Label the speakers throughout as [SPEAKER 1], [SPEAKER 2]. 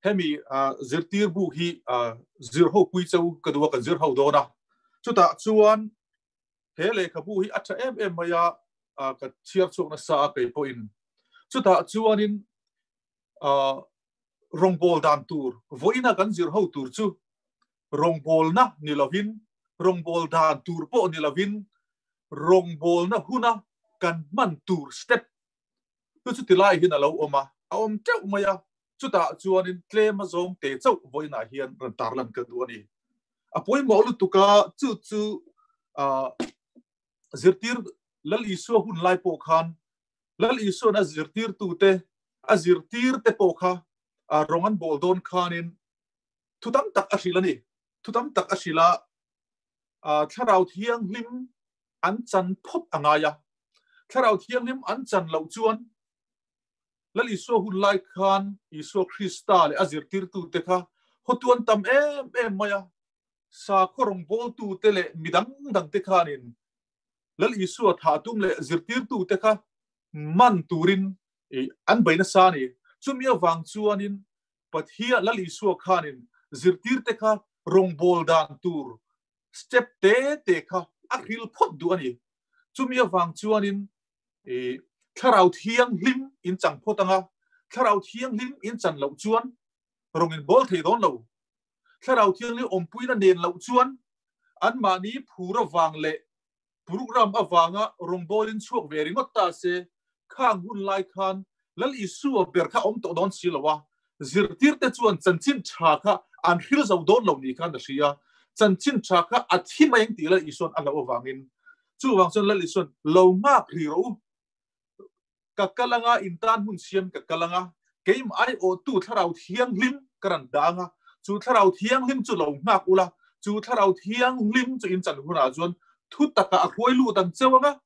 [SPEAKER 1] Hemi zirtir bu hi zir ho pui cheu ka duh a, kan zir ho dawn a. Chutah chuan he lehkhabu hi a tha em em mai a, ka chhiar chhuak nasa a kei pawhin. Chutah chuanin rawngbâwl dan tur, vawiina kan zir ho tur chu rawngbâwlna ni lovin, rawngbâwl dan tur pawh ni lovin, rawngbâwlna huna kan hman tur step chu chuti lai hian a lo awm a, a awm teuh mai a, chutah chuanin tlem a zawng te chauh vawiinah hian rawn tarlan ka duh a ni. A pawimawh lutuk a, chu chu zirtir Lal Isua hun lai pawh khan Lal Isua'n a zirtirtute, a zirtirte pawh kha rawng an bawl dawn khanin thu tam tak a hrilh a ni. Thu tam tak a hrilh a, Thlarau Thianghlim an chan phawt a ngai a. Thlarau Thianghlim an chan loh chuan Lal Isua hun lai khan Isua Krista leh a zirtirtute kha hotu an tam em em mai a. Sakhaw rawngbawltute leh mi dang dangte khanin Lal Isua thah tum leh zirtirtute kha man turin an bei nasa a ni. Chumi avang chuanin Pathian Lal Isua khanin zirtirte kha rawngbâwl dan tur step te te kha a hril phawt duh a ni. Chumi avang chuanin Thlarau Thianghlim in chang phawt ang a, Thlarau Thianghlim in chan loh chuan rawng in bawl thei dawn lo. Thlarau Thianghlim awmpuina nen loh chuan anmahni phur avang leh Program avanga rawngbawlin chhuak ve ringawt ta se, khang hun lai khan Lal Isua ber kha awm tawh dawn si lo a, zirtirte chuan chanchin tha kha an hril zo dawn lo ni khan a hria. Chanchin tha kha a thi mai ang tih Lal Isua'n a hlauh avangin. Chuvang chuan Lal Isua'n, Lo nghak ri rawh u. Ka kal anga in tan hmun siam ka kal anga, keimah aiawhtu Thlarau Thianghlim ka rawn dah anga, chu Thlarau Thianghlim chu lo nghak ula, chu Thlarau Thianghlim chu in chan hunah chuan thu takah a hruai lut ang cheu anga,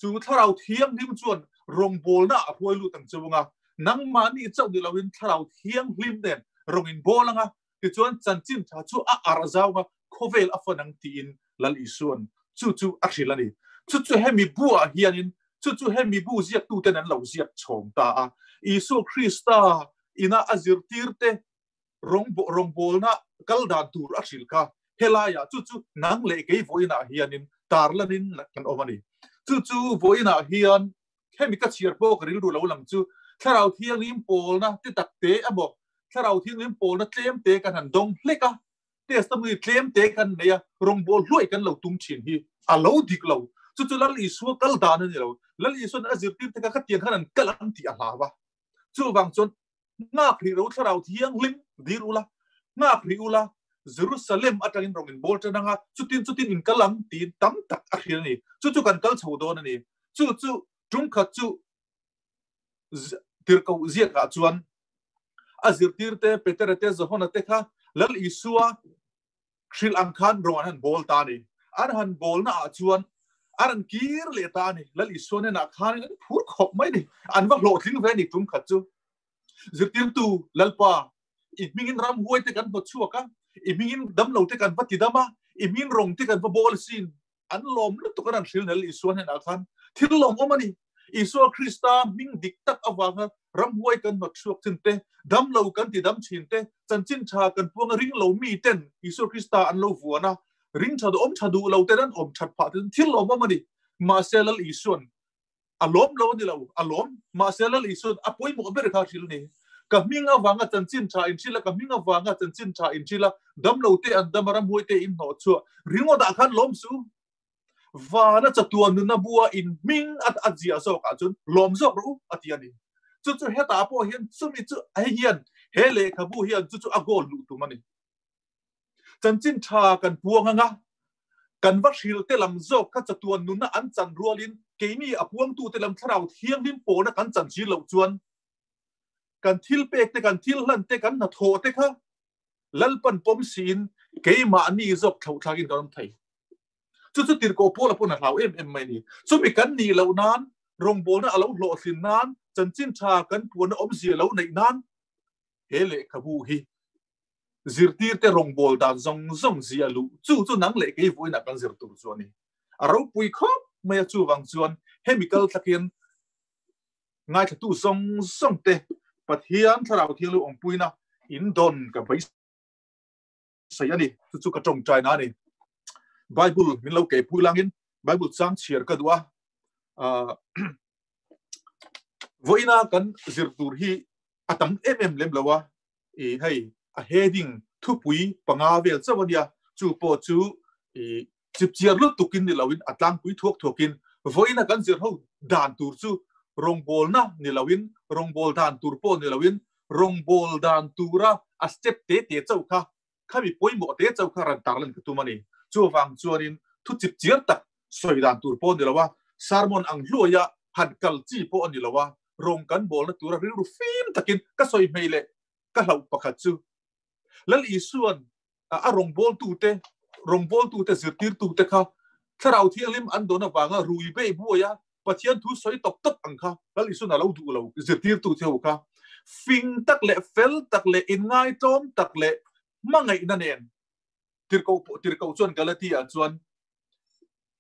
[SPEAKER 1] chu Thlarau Thianghlim chuan rawngbawlnaah a hruai lut ang cheu anga, nangmahni chauh ni loin Thlarau Thianghlim nen rawng in bawl anga, tichuan chanchin tha chu a arh zau anga khawvel a fan ang tiin Lal Isua'n chu chu a hrilh a ni. Chu chu hemi buah hianin chu chu hemi bu ziaktuten an lo ziak chhawm ta a. Isua Krista ina a zirtirte rawngbawlna kal dan tur a hrilh kha helaiah chu chu nang leh kei vawiinah hianin tarlanin kan awm a ni. Chu chu vawiinah hian hemi ka chhiar pawh ka rilru lo lang chu Thlarau Thianghlim pawlna ti tak te emaw Thlarau Thianghlim pawlna tlem te kan han dawng hlek a, Testimony tlem te kan nei a, rawngbâwl hluai kan lo tum thin hi a lo dik lo. Chu chu Lal Isua kal dan a ni lo. Lal Isua'n a zirtirte kha khatiang khan an kal ang tih a hlau a. Chuvang chuan nghak rih ro Thlarau Thianghlim dir ula, nghak rih ula, Jerusalem atangin rawng in bawl tan anga, chutin chutin in kal ang tiin tam tak a hrilh a ni. Chu chu kan kal chho dawn a ni. Chu chu tum khat chu Tirhkoh ziakah chuan a zirtirte Petera te Johana te kha Lal Isua hrilh ang khan rawng an han bawl ta a ni. An han bawlna ah chuan an han kir leh ta a ni. Lal Isua hnenah khan an phur khawp mai a ni. An va hlawhtling ve a ni tum khat chu. Zirtirtu Lalpa, i hmingin ramhuai te kan hnawt chhuak a, i hmingin damlo te kan va tidam a, i hmingin rawng te kan va bawl asin. An lawm lutuk an an hrilh nel Isua hnenah khan thil lawmawm a ni. Isua Krista hming dik tak avanga ramhuai kan hnawt chhuak thin te, damlo kan ti dam thin te, chanchin tha kan puanga ring lo mi ten Isua Krista an lo vuan a, ring tha duh awm tha duh lo ten an awm that phah te thil lawmawm a ni. Mahse Lal Isua'n A lawm lo a ni lo, a lawm. Mahse Lal Isua'n a pawimawh ber kha a hrilh a ni. Ka hming avanga chanchin tha in hrilh a, ka hming avanga chanchin tha in hrilh a, damlo te an dam a, ramhuai te in hnawh chhuah ringawtah khan lawm su. Vana chatuan nuna bua in hming a a ziah zawkah chuan lawm zawk rawh u, a ti a ni. Chu chu hetah pawh hian chumi chu hei hian he lehkhabu hian chu chu a goal luh tum a ni. Chanchin tha kan puang anga, kan va hril te lam zawk kha chatuan nunna an chan rualin keini a puangtute lam thlarau thianghlim pawna kan chan sir loh chuan kan thil pek te, kan thil hlan te, kan hnathawh te kha Lalpan pawm siin keimahni zawk thlauhthlakin kan awm thei. Chu chu tirhkoh Paula pawn a hlau em em mai a ni. Chumi kan nih loh nan, rawngbawlna a lo hlawhtlin nan, chanchin tha kan puanna awmzia lo neih nan he lehkhabu hi zirtirte rawngbâwl dan zawng zawng zia luh chu chu nang leh kei vawiinah kan zir tur chu a ni. A ropui khawp mai a, chuvang chuan hemi kal thlakin ngaithlatu zawng zawngte Pathian Thlarau Thianghlim awmpuina In dawn ka beisei a ni. Chu chu ka tawngtai na a ni. Bible min lo kei pui langin Bible chang chhiar ka duh a. Vawiina kan zir tur hi a tam em em lem lo a. I hei a heading thupui panga vel chauh a nia. Chu pawh chu i chipchiar lutukin ni loin a tlangpui thuak thuakin vawiina kan zir ho dan tur chu rawngbawlna ni loin rawngbawl dan tur pawh ni loin rawngbawl dan tura a step te te chauh kha khami pawimawh te chauh kha ran tarlan ka tum a ni. Chuvang chuanin thu chipchiar tak sawi dan tur pawh ni lo a, sermon ang hluaia han kal chi pawh a ni lo a, rawng kan bawlna tura rilru fim takin ka sawi hmei leh ka hlauh pakhat chu Lal Isua'n a rawngbawltute, rawngbawltute zirtirtute kha Thlarau Thianghlim an dawn avanga rui bei buai a, Pathian thu sawi tawp tawp ang kha Lal Isua'n a lo duh lo zirtirtute ho kha fing tak leh fel tak leh inngaitlawm tak leh hmangaihna nen tirhkoh tirhkoh chuan Galatia chuan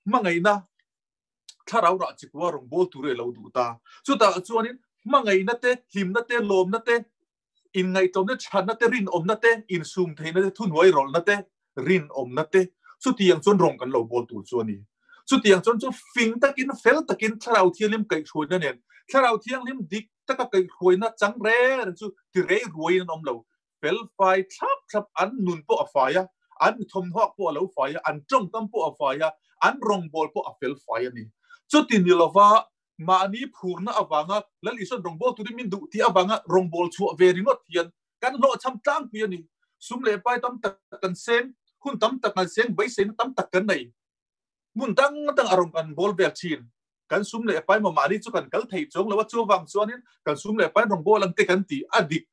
[SPEAKER 1] hmangaihna thlarau rah chikua rawngbawltu tura lo duh ta. Chutah chuanin hmangaihna te, hlimna te, lawmna te, inngaihtlawmna thatna te, rinawmna te, insum theihna te, thuhnuai rawlhna te, rinawmna te, chutiang chuan rawng kan lo bawl tur chu a ni. Chutiang chuan chu fing takin, fel takin Thlarau Thianghlim kaihhruaina nen, Thlarau Thianghlim dik taka kaihhruaina chang reng reng chu ti rei ruaiin an awm lo. Fel fai thlap thlap an nun pawh a fai a, an thawmhnuak pawh a lo fai a, an tawngkam pawh a fai a, an rawngbawl pawh a fel fai a ni. Chuti ni lova Mahni phurna avanga Lal Isuan rawngbawl turin min duh tih avanga rawngbawl chhuah ve ringawt hian kan hlawhchham tlangpui a ni. Sum leh pai tam tak kan seng, hun tam tak kan seng, beiseina tam tak kan nei. Hmun dang dang a rawn kan bawl vel thin. Kan sum leh pai maw mahni chu kan kal thei chuang lo a, chuvang chuanin kan sum leh pai rawngbawl ang te kan ti a dik.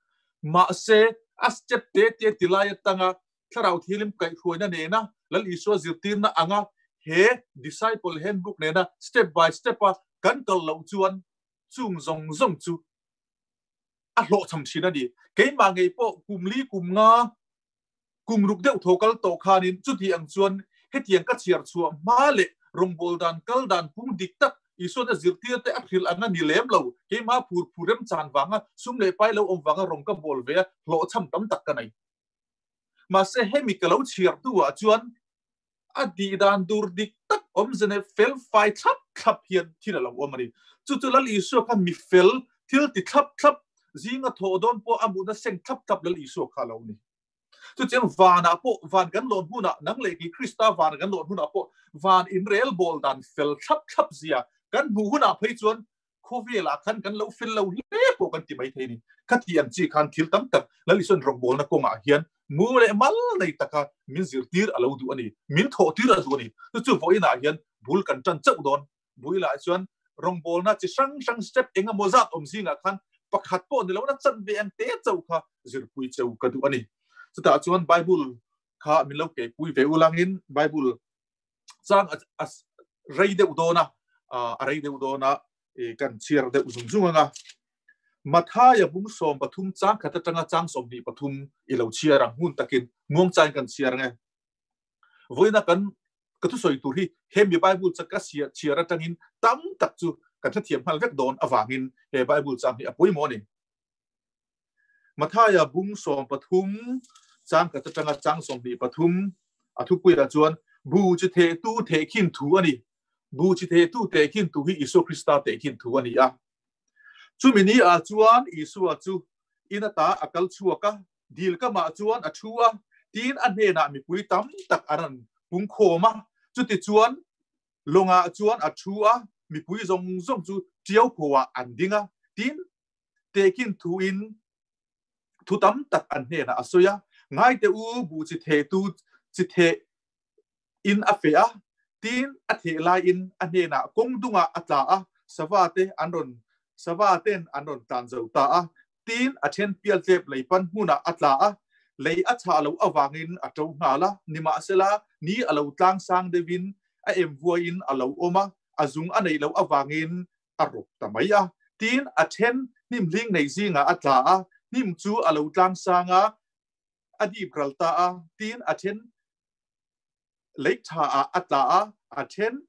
[SPEAKER 1] Mahse, a step te te ti lai atanga Thlarau Thianghlim kaihhruaina nena Lal Isua zirtirna anga he Disciple Handbook nena step by step a kan kal loh chuan chung zawng zawng chu a hlawhchham thin a ni. Keimah ngei pawh kum li kum nga kum ruk deuh tho kal tawh khanin chuti ang chuan hetiang ka chhiar chhuah hma leh rawngbawl dan kal dan phung dik tak Isuan a zirtir te a hrilh ang a ni lem lo. Keimah phur phur remchan vanga sum leh pai lo awm vanga rawng ka bawl ve a hlawhchham tam tak ka nei. Mahse hemi ka lo chhiar hnuah chuan a tih dan tur dik tak awmze nei fel fai thlap thlap hian thil a lo awm a ni. Chu chu Lal Isua kha mi fel, thil ti thlap thlap, zinga thawh dawn pawh a mutna seng thlap thlap Lal Isua kha a lo ni. Chutiang vanah pawh, van kan lawn hunah, nang leh kei Krista van kan lawn hunah pawh van inrelbawl dan fel thlap thlap zia kan hmuh hunah phei chuan Khawvelah khan kan lo fel lo hle pawh kan ti mai thei a ni. Khati ang chi khan thil tam tak Lal Isuan rawngbawlna kawngah hian mu leh mal nei taka min zirtir a lo duh a ni, min thawhtir a duh a ni. Chu chu vawiinah hian bul kan tan chauh dawn. Builah chuan rawngbawlna chi hrang hrang step eng emaw zat awm zingah khan pakhat pawh ni lohna chanve ang te chauh kha zirpui cheu ka duh a ni. Chutah chuan Bible kha min lo keipui ve ulangin Bible chang a rei deuh dawn a, a rei deuh dawn a, kan chhiar deuh zung zung anga. Mathaia bung 13 chang khat atanga chang 23 i lo chhiar ang hun takin muang chain kan chhiar nge. Voina kan ka thu sawi tur hi hemi Bible cha ka sia chhiar atangin tam tak chu kan hrethiam nghal vek dawn awangin he Bible chang hi a pawimawh a ni. Mathaia bung 13 chang khat atanga chang 23 a thupuiah chuan bu chi theh tu thehkhin thu a ni. Bu chi theh tu tehkhin thu hi Isua Krista tehkhin thu a ni a. Chumi ni ah chuan Isua chu in ata a kal chhuak a, dil kamah chuan a thu a, tin a hnenah mipui tam tak an rawn pung khawm a. Chutichuan lawngah chuan a thu a, mipui zawng zawng chu tiau phuah an ding a, tin Tehkhin thuin thu tam tak an hnenah a sawi a, Ngaite u, buh chi thehtu chi theh in a feh a, tin a theh laiin a hnenah kawng dungah a tla a, sava te an rawn sava ten an rawn tlan zo ta a, tin a then pial tlep lei pan hmunah a tla a, lei a chhah loh avangin a to nghal a, nimahsela ni a lo tlang sang deuhin a em vuaiin a lo awm a, a zung a neih loh avangin a rawp ta mai a. Tin, a then hnim hling nei zingah a tla a, hnim chu a lo tlang sang a, a dip ral ta a. Tin, a then lei tha ah a tla a, a then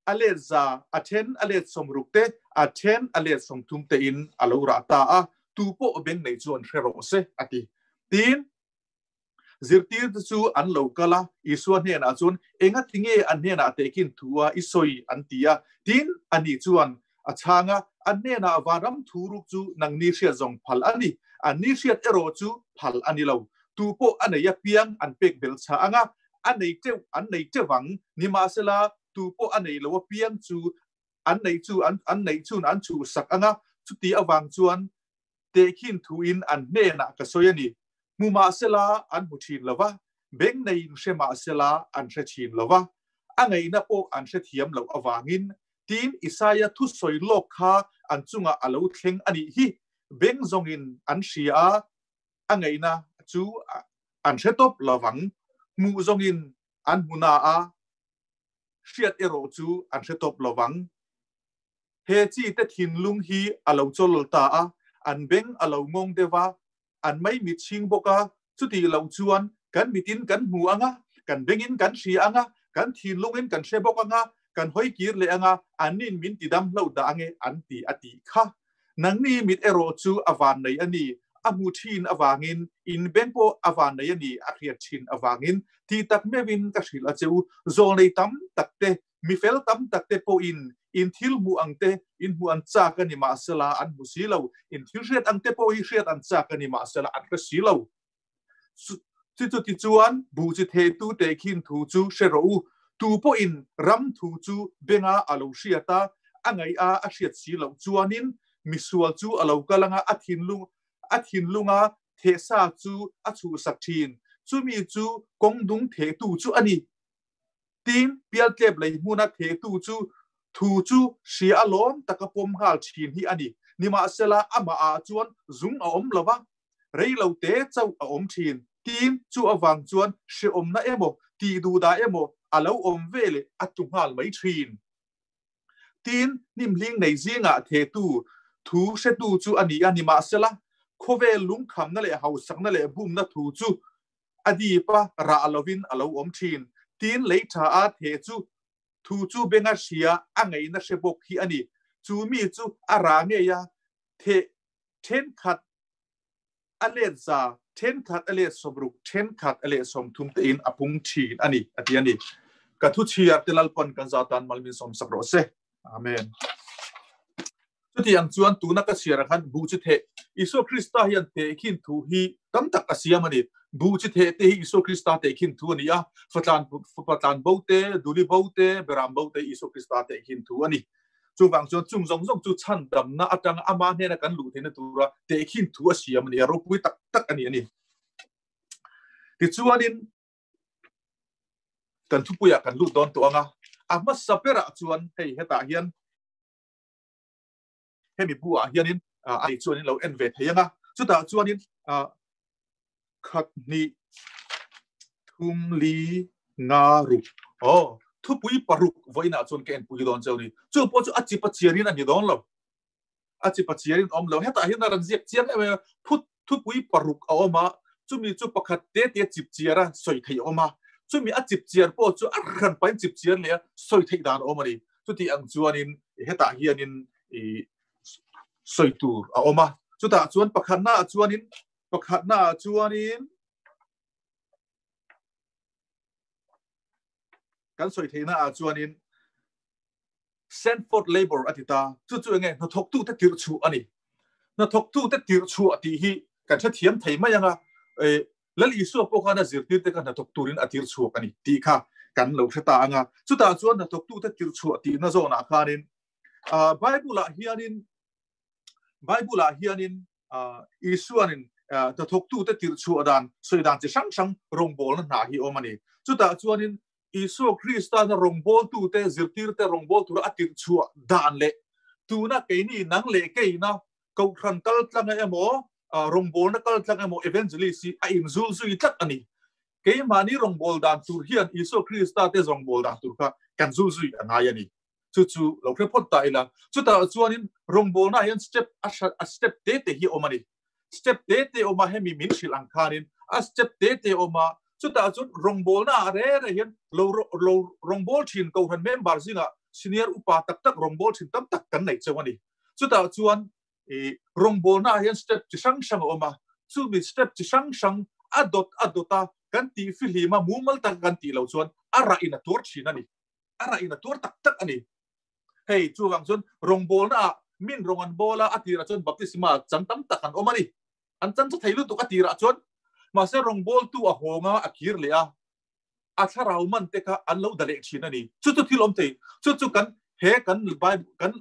[SPEAKER 1] a let za, a then a let 60 te, a then a let 30 te in a lo rah ta a. Tu pawh beng nei chuan hre rawh se, a ti. Tin, zirtirte chu an lo kal a, Isua hnenah chuan, Engati nge an hnenah tehkhin thu a i sawi? an ti a. Tin, ani chuan a chhang a, An hnenah vanram thu ruk chu nangni hriat zawng phal a ni, anni hriat erawh chu phal a ni lo. Tu pawh a nei apiang an pek bel chah ang a, a nei teuh an nei teuh ang, nimahsela tu pawh a nei lo apiang chu an neih chu an an neih chun an chhuhsak ang a, chuti avang chuan tehkhin thuin an hnenah ka sawi a ni. Hmu mahsela an hmu thin lo va, beng neiin hre mahsela an hre thin lo va, a ngaihna pawh an hrethiam loh avangin, tiin Isaia thusawi lawk kha an chungah a lo thleng a nih hi. Beng zawngin an hria a, a ngaihna chu an hre tawp lo vang. Hmuh zawngin an hmu na a, hriat erawh chu an hre tawp lo vang. He chi te thinlung hi a lo chawl ta a, an beng a lo ngawng deuh a, an maimit chhing bawk a, chuti lo chuan kan mitin kan hmu ang a, kan bengin kan hria ang a, kan thinlungin kan hre bawk ang a, kan hawi kir leh ang a, annin min ti dam hlo dah ang e an ti a tih kha. Nangni mit erawh chu a van nei a ni, a hmu thin avangin, in beng pawh a van nei a ni, a hriat thin avangin, ti tak meuhin ka hrilh a che u, zawlnei tam tak te, mi fel tam tak te pawhin in thil hmuh ang te in hmuh an chak a ni mahsela an hmu si lo, in thil hriat ang te pawh hi hriat an chak a ni mahsela an hre si lo. Chu chu tichuan buh chi thehtu tehkhin thu chu hre rawh u. Tu pawhin ram thu chu benga a lo hriat a, a ngaih a a hriat si loh chuanin misual chu a lo kal anga a thinlung a thinlunga thehsa chu a chhuhsak thin. Chumi chu kawng dung thehtu chu a ni. Tin, pialtlep lei hmuna thehtu chu thu chu hria a lawm taka pawm nghal thin hi a ni. Nimahsela, amahah chuan zung a awm lo va, rei lo te chauh a awm thin. Tin, chu avang chuan hreawmna emaw, tih duhdah emaw a lo awm ve leh a tlu nghal mai thin. Tin, hnimhling nei zingah thehtu thu hretu chu a ni a, nimahsela, khawvel lungkhamna leh hausakna leh bumna thu chu a dip a, rah lovin a lo awm thin. Tin, lei tha a theh chu thu chu benga hria a ngaihna hre bawk hi a ni. Chu mi chu a rah ngei a, theh thenkhat a let za, thenkhat a let 60, thenkhat a let 30 tein a pung thin a ni, a ti a ni. Ka thu chhiar te Lalpan kan za tan mal min sawm sak rawh se. Amen. Chuti ang chuan tuna ka chhiar ah khan buh chi theh Isua Krista hian tehkhin thu hi tam tak a siam a ni. Buh chi theh te hi Isua Krista tehkhin thu a ni a, fatlan fatlan bo te, duli bo te, beram bo te Isua Krista tehkhin thu a ni. Chuvang chuan chung zawng zawng chu chhan damna atanga ama hnena kan luh theihna tura tehkhin thu a siam a ni a, ropui tak tak a ni a ni. Tichuanin kan thupuiah kan lut dawn tawh ang a, a hmasa berah chuan hei hetah hian hemi buah hianin a ni chuan in lo en ve thei ang a, chutah chuanin khat hnih thum li nga ruk aw thupui paruk vawiinah chuan ka enpui dawn cheu ni chu pawh chu a chip a chiarin a ni dawn lo a chip a chiarin awm lo hetah hian a rawn ziak chiang em em phut thupui paruk a awm a chumi chu pakhat te te chip chiar a sawi theih a awm a chumi a chip chiar pawh chu a hran pahin chip chiar leh a sawi theih dan a awm a ni chuti ang chuanin hetah hianin i sawi tur a awm a chutah chuan pakhatna ah chuanin pakhatna ah chuanin kan sawi theihna ah chuanin Sandford Labour a ti ta chu chu enge hnathawktu te tirh chhuah a ni hnathawktu te tirh chhuah tih hi kan hrethiam thei mai anga e Lal Isua pawh khan a zirtir te kha hnathawk turin a tir chhuak a ni tih kha kan lo hre ta anga chutah chuan hnathawktu te tirh chhuah tihna zawnah khanin Bible ah hianin Bible ah hianin Isuanin hnathawktu te tirh chhuah dan sawi dan chi hrang hrang rawngbawlna hna hi awm a ni chutah chuanin Isua Krista na rawngbawltu te zirtir te rawngbâwl tura a tirh chhuah dan leh tuna keini nang leh keina kohhran kal tlang emaw rawngbawlna kal tlang emaw evangelist hi a inzul zui tlat a ni. Keimahni rawngbâwl dan tur hian Isua Krista te rawngbâwl dan tur kha kan zul zui a ngai a ni. Chu chu lo hre phawt ta ila. Chutah chuanin rawngbawlnaah hian step a a step te te hi a awm a ni. Step te te awm a hemi min hrilh ang khanin a step te te awm a, chutah chuan rawngbawlnaah reh reh hian lo lo rawngbâwl thin kohhran member zingah senior upa tak tak rawngbâwl thin tam tak kan neih cheu a ni. Chutah chuan i rawngbawlnaah hian step chi hrang hrang a awm a, Chu mi step chi hrang hrang a dawt a dawt a kan tih fihlim a mumal taka kan tih loh chuan a rah in a tuar thin a ni. A rah in a tuar tak tak a ni. Hei chuvang chuan rawngbawlna ah min rawng an bawl a, a tirah chuan baptisma chan tam tak an awm a ni. An chan chu thei lutuk a tirah chuan mahse rawngbawltu a hawng a, a kir leh a, a thlarau man te kha an lo da leh thin a ni. Chu chu thil awm thei. Chu chu kan he kan Bible kan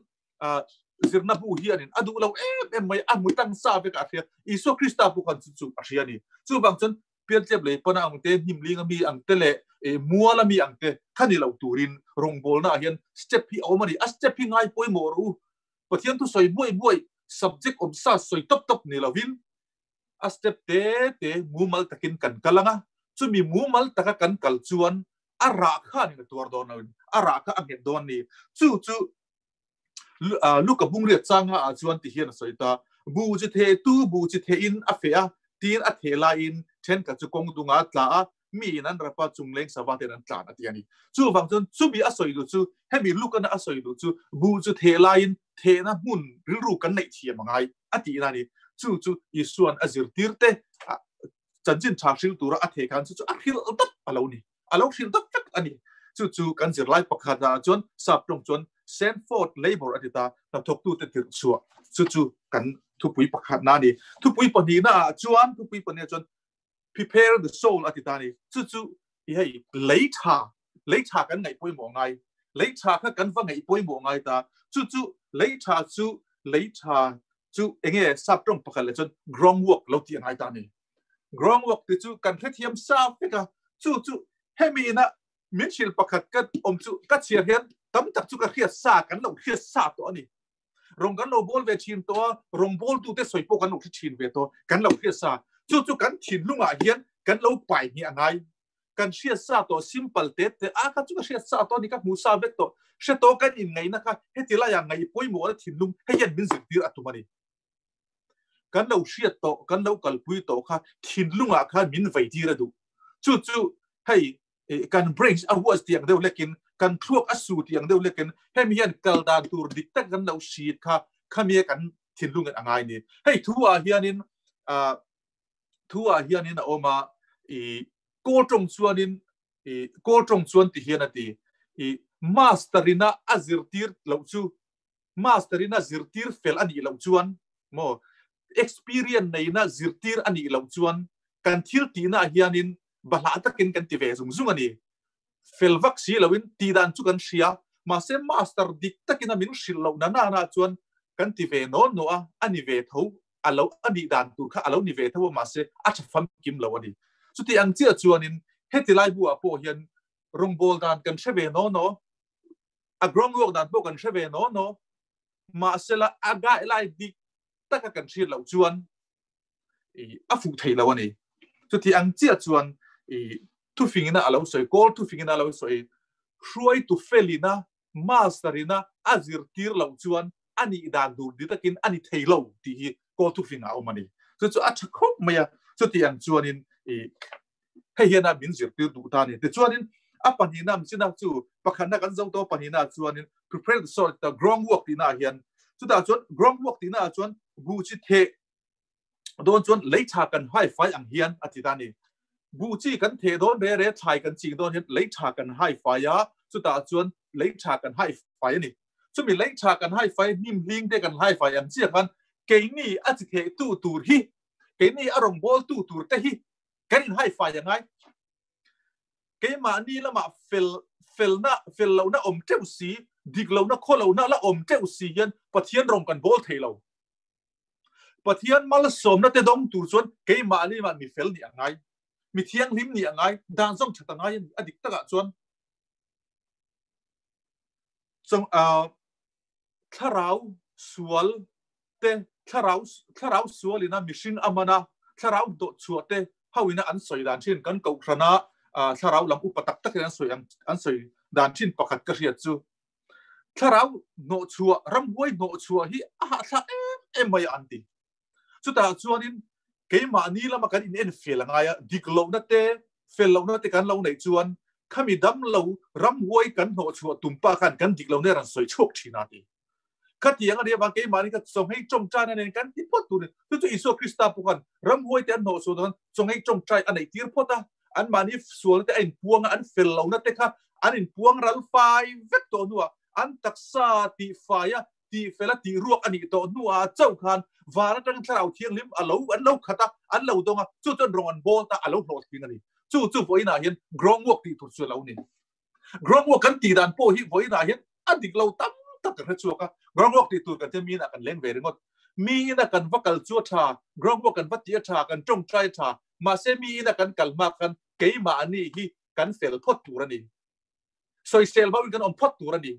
[SPEAKER 1] zirna bu hianin a duh lo em em mai a hmu tang sa vek a hria. Isua Krista pawh khan chu chu a hria a ni. Chuvang chuan piantlep lei pana ang te, hnimling a mi ang te leh mual a mi ang te kha ni lo turin rawngbawlna ah hian step hi a awm a ni. A step hi ngai pawimawh rawh u. Pathian thu sawi buai buai, subject awm sa sawi tawp tawp ni lovin a step te te mumal takin kan kal ang a, chumi mumal taka kan kal chuan a rah khanin a tuar dawn loin a rah kha a nghet dawn a ni. Chu chu Luka bungriat changa ah chuan ti hian a sawi ta, Bu chi theh tu bu chi theh in a feh a, tin a theh laiin thenkhat chu kawng dungah a tla a, mi in an rap a, chungleng sava ten an tlan a ti a ni. Chuvang chuan chumi a sawi duh chu, hemi Lukana a sawi duh chu bu chu theh laiin thehna hmun rilru kan neih thiam a ngai a tihna a ni. Chu chu Isua'n a zirtir te chanchin tha hril tura a theh khan chu chu a hrilh dap a lo ni. A lo hrilh dap vek a ni. Chu chu kan zirlai pakhatah chuan sap tawng chuan Sandford Labour a ti ta, hnathawktute tirh chhuah. Chu chu kan thupui pakhatna a ni. Thupui pahnihna ah chuan, thupui pahnih ah chuan prepare the soul a ti ta a ni. Chu chu i hei lei tha, lei tha kan ngaih pawimawh ngai. Lei tha kha kan va ngaih pawimawh ngai ta. Chu chu lei tha chu lei tha chu enge sap tawng pakhat leh chuan groundwork lo tih a ngai ta a ni. Groundwork ti chu kan hrethiam sa vek a, chu chu hemi ina min hrilh pakhat ka awm chu ka chhiar hian tam tak chu ka hriat sa kan lo hriat sa tawh a ni. Rawng kan lo bawl ve thin tawh a, rawng bawltute sawi pawh kan lo hre thin ve tawh, kan lo hriat sa. Chu chu kan thinlungah hian kan lo pai hnih a ngai. Kan hriat sa tawh simple te te a kha chu ka hriat sa tawh a ni, ka hmuh sa vek tawh. Hre tawh kan inngaihna kha heti laiah ngaih pawimawhna thinlung hei hian min zirtir a tum a ni. Kan lo hriat tawh, kan lo kalpui tawh kha thinlungah khan min veitir a duh. Chu chu hei kan brains a huat tih ang deuh lekin, kan thluak a su tih ang deuh lekin hemi hian kal dan tur dik tak kan lo hriat kha khami a kan thinlungin a ngai ni. Hei thu ah hianin thu ah hianin a awm a, i kawl tawng chuanin i kawl tawng chuan ti hian a ti, i master ina a zirtir loh chu master ina zirtir fel a nih loh chuan maw experience neina zirtir a nih loh chuan kan thil tihna ah hianin bahlah takin kan ti ve zung zung a ni. Fel vak si loin tih dan chu kan hria, mahse master dik takin a min hrilh loh na nana chuan kan ti ve naw naw a, a ni ve tho, a lo a nih dan tur kha a lo ni ve tho a, mahse a tha famkim lo a ni. Chuti ang chiah chuanin heti lai buah pawh hian rawngbawl dan kan hre ve naw naw, a groundwork dan pawh kan hre ve naw naw, mahsela a guideline dik taka kan hriat loh chuan a fuh thei lo a ni. Chuti ang chiah chuan i thufingina a lo sawi, kawl thufingina a lo sawi, hruaitu felina, masterina a zirtir loh chuan a nih dan dur di takin a ni thei lo tih hi kawl thufingah a awm a ni. Chu chu a tha khawp mai a, chuti ang chuanin i hei hian a min zirtir duh ta a ni. Tichuanin a pahnihna am china chu pakhatna kan zo tawh pahnihna chuanin prepare the soil, the groundwork tihna ah hian chutah chuan groundwork tihna ah chuan buh chi theh dawn chuan lei tha kan hai fai ang hian a ti ta ni. Buh chi kan theh dawn re re thlai kan ching dawn hian lei tha kan hai fai a, chutah chuan lei tha kan hai fai a ni. Chumi lei tha kan hai fai hnim hling te kan hai fai ang chiah khan keini a chi theh tu tur hi, keini a rawngbawl tu tur te hi kan in hai fai angai. Keimahni lamah fel felna fel lohna awm teuh si, dik lohna khaw lohna la awm teuh si hian Pathian rawng kan bawl thei lo. Pathian malsawmna te dawng tur chuan keimahni mah mi fel nih a ngai, mi thianghlim nih a ngai, dan zawng that a ngai a ni. A dik takah chuan chawng thlarau sual te, thlarau thlarau sualina mihring a man a, thlarau dawh chhuah te hoina an sawi dan thin kan kohhrana thlarau lam upa tak takin an sawi an sawi dan thin pakhat ka hriat chu. Thlarau hnawh chhuah, ramhuai hnawh chhuah hi a hahthlak em em mai a an ti. Chutah chuanin keimahni lama kan in en fel a ngai a, dik lohna te, fel lohna te kan lo neih chuan khami dam lo ramhuai kan hnawh chhuah tum pa khan kan dik lohna ran sawi chhuak thin a ti. Khatiang a nih avang keimahni kha chawnghei tawngtai na nen kan ti phawt tur a ni. Chu chu Isua Krista pawh khan ramhuai te an hnawh sual dawn chawnghei tawngtai a neih tir phawt a, anmahni sualna te a inpuang a, an fel lohna te kha an inpuang ral fai vek tawh hnuah an taksa tihfai a, tihfel a, tihruak a nih tawh hnuah chauh khan van atangin Thlarau Thianghlim a lo an lo khat a, an lo dawng a, chu chuan rawng an bawl ta a lo hlawhtling a ni. Chu chu vawiinah hian groundwork tih tur chu a lo ni. Groundwork kan tih dan pawh hi vawiinah hian a dik lo tam tak kan hre chhuak a, groundwork tih tur kan tia mi inah kan leng ve ringawt. Mi ina kan va kal chu a tha, groundwork kan va tih a tha, kan tawngtai a tha, mahse mi ina kan kal hma khan keimahni hi kan fel phawt tur a ni. Sawisel bauhin kan awm phawt tur a ni.